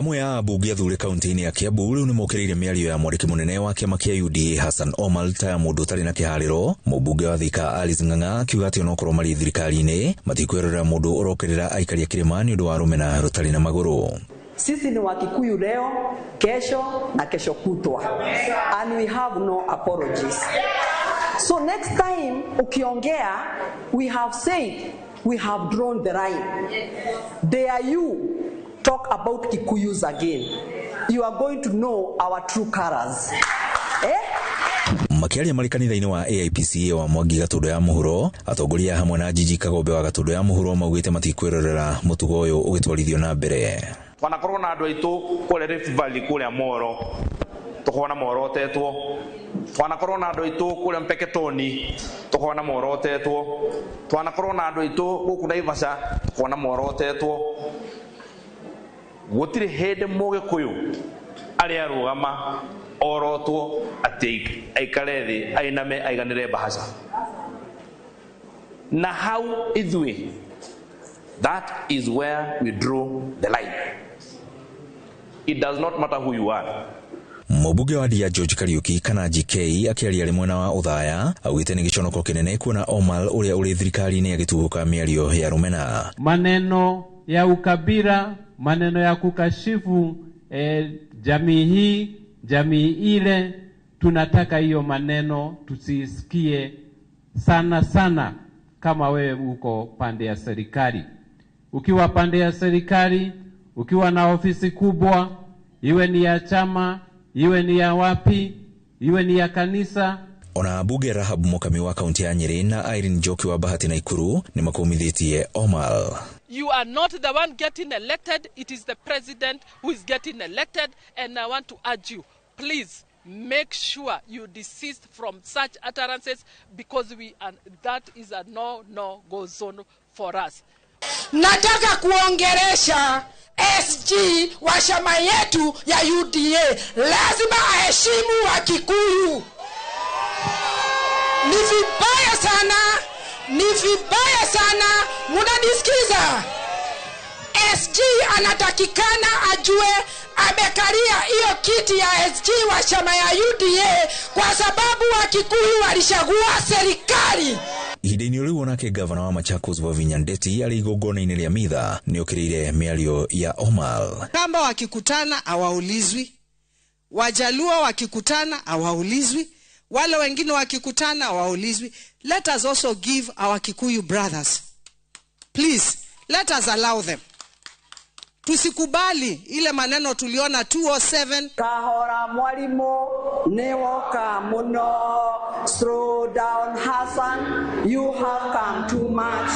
Amwe a ambunge athure kaunti-inĩ ya Kiambu rĩu nĩmokĩrĩire mĩario ya mwandĩki mũnene wa kĩama kĩa UDA Hassan Omar ta ya mũndũ ũtarĩ na kĩharĩro. Mũmbunge wa Thika Alice Ng'ang'a akiuga atĩ onokorwo marĩ thirikari-inĩ matikwĩrorera mũndũ ũrokĩrĩra aikari a kĩrĩma nĩ ũndũ wa rũmena rũtarĩ na magũrũ. Sisi ni Wakikuyu leo, kesho na kesho kutwa. And we have no apologies. So next time ukiongea, we have said, we have drawn the line. Dare you talk about Kikuyus again. You are going to know our true colors. Eh? Makiaria marĩ kanitha-inĩ wa AIPCA wa Mwangi Gatũndũ ya Mũhuro, atongoria hamwe na Jiji Kagombe wa Gatũndũ ya Mũhuro maugĩte matikwĩrorera mũtugo ũyũ ũgĩtwarithio na mbere. Twanakorwo na andũ aitũ kũrĩa Rift Valley, kũrĩa Moro, tũkona morotetwo. Twanakorwo na andũ aitũ kũrĩa Mpeketoni, tũkona morotetwo. Twanakorwo na andũ aitũ gũkũ Naivasha, tũkona morotetwo. Gũtirĩ hĩndĩ Mũgĩkũyũ arĩa arũgama orotwo atĩ aikare thĩ ainame aiganĩre mbahaca. Na hau ithuĩ, that is where we draw the line. It does not matter who you are. Mũmbunge wa Ndia George Kariuki kana GK akĩaria arĩ mwena wa Othaya augĩte nĩ gĩconoko kĩnene kuona Omar ũrĩa ũrĩ thirikari-inĩ agĩtuthũka mĩario ya rũmena. Maneno ya ukabila, maneno ya kukashifu jamii hii, jamii ile, tunataka hiyo maneno tusisikie sana sana kama wewe uko pande ya serikali. Ukiwa pande ya serikali, ukiwa na ofisi kubwa, iwe ni ya chama, iwe ni ya wapi, iwe ni ya kanisa. Ona ambunge Rahab Mukami wa kaunti ya Nyeri na Irene Njoki wa Bahati Naikuru nĩ makũmithĩtie Omar. You are not the one getting elected. It is the president who is getting elected. And I want to urge you, please make sure you desist from such utterances, because that is a no-no go zone for us. Nataka kuongeresha SG wa chama yetu ya UDA. Lazima aheshimu Wakikuyu. Ni vibaya sana, ni vibaya sana. Munanisikiza? SG anatakikana ajue amekalia hiyo kiti ya SG wa chama ya UDA kwa sababu Wakikuyu walichagua serikali. Ihinda-inĩ rĩu onake gavana wa Machakos Wavinya Ndeti arĩ igongona-inĩ rĩa Mitha nĩokĩrĩire mĩario ya Omar. Kamba wakikutana hawaulizwi, Wajaluo wakikutana hawaulizwi, wale wengine wakikutana hawaulizwi. Let us also give our Kikuyu brothers, please let us allow them. Tusikubali ile maneno tuliona 207. Kahora mwalimu ni woka muno. Slow down Hassan, you have come too much.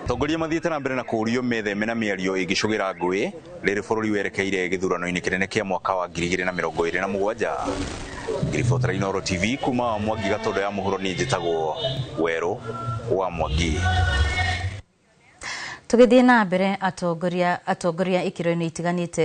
Atongoria mathiĩte na mbere na kũũrio metheme na mĩario ĩngĩcũgĩra ngũĩ rĩrĩ bũrũri werekeire gĩthurano-inĩ kĩnene kĩa mwaka wa 2027. Ngiribotera Inooro TV kuma Mwangi Gatũndũ ya Mũhuro, niĩ njĩtagwo Werũ wa Mwangi. Tũgĩthiĩ na mbere, atongoria ikĩro-inĩ itiganĩte.